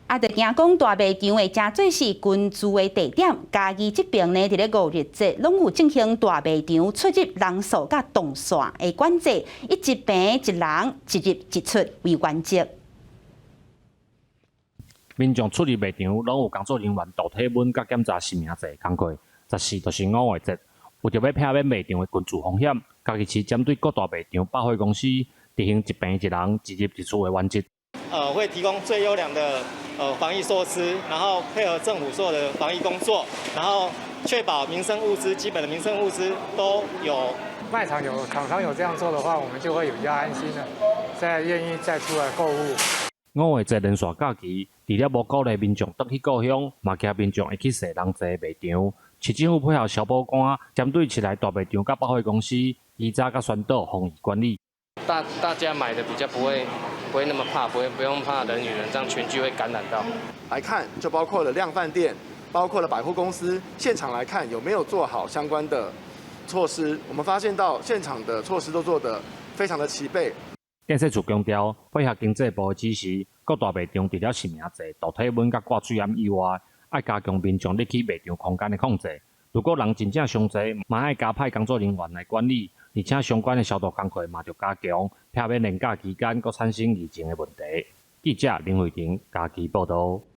啊，就驚講大賣場會成做是群聚的地點。嘉義這邊呢，佇咧五日節攏有進行大賣場出入人數佮動線的管制，以一坪一人，一入一出為原則。民眾出入賣場，攏有工作人員度體溫佮檢查實名制工課。14就是五月節，為著欲避免賣場的群聚風險，嘉義市針對各大賣場、百貨公司執行一坪一人、一入一出的原則。會提供最優良的防疫措施，然後配合政府所有的防疫工作，然後確保民生物資、基本的民生物資都有。賣場有廠商有這樣做的話，我們就會比較安心了，再願意再出來購物。五月節連續假期，除了無鼓勵民眾轉去故鄉，嘛驚民眾會去踅人濟的賣場。市政府配合消保官，針對市內大賣場佮百貨公司，依早佮宣導防疫管理。大家買的比較不會那麼怕，不會不用怕人與人這樣群聚會感染到。來看，就包括了量販店，包括了百貨公司，現場來看有沒有做好相關的措施。我們發現到現場的措施都做得非常的齊備。建設處強調，配合經濟部的指示，各大賣場除了實名制、度體溫佮掛喙罨以外，愛加強民眾入去賣場空間的控制。如果人真正傷濟，嘛愛加派工作人員來管理，而且相關的消毒工課嘛著加強，避免連假期間閣產生疫情的問題。記者林慧婷嘉義報導。